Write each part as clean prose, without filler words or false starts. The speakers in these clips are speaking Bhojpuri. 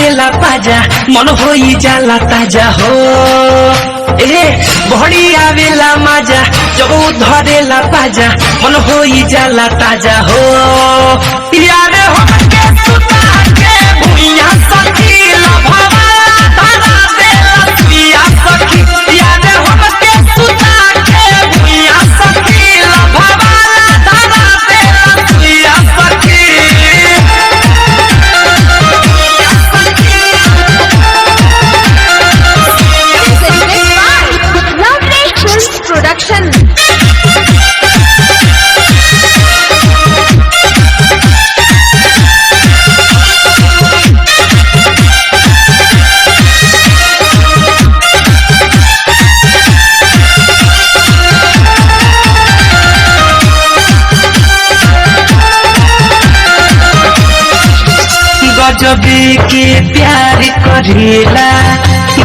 धरेला पाजा मन होई जाला ताजा हो। ए बड़ी आवेला माजा जब उ धरेला पाजा मन होई जाला ताजा हो। यार हमके सुता के भुइया सखी लभवा धरा देला सुइया सखी। यार हमके सुता के भुइया सखी लभवा धरा देला सुइया सखी। Presented by Lovely Films Production. गजबे के प्यार करेला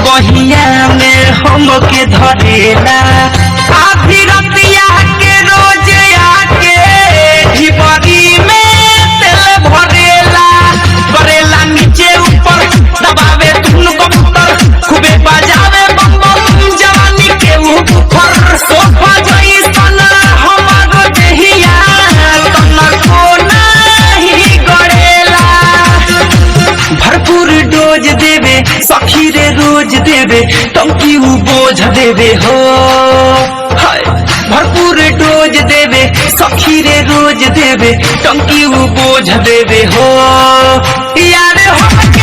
बहिया में हमके धरेला। आधी रतिया के रोज आके ढिबरी में तेल भरेला। करेला नीचे ऊपर दबावे धुन कबूतर खूबे बजावे बम बम जवानी के ऊपर। सोफा जैसन हमार देहिया तनको नाही गड़ेला। भरपूर डोज देवे सखी रे रोज देवे टंकी उ बोझ देवे हो। हाय भरपूर डोज देवे सखी रे रोज देवे टंकी उ बोझ देवे हो। यार हमके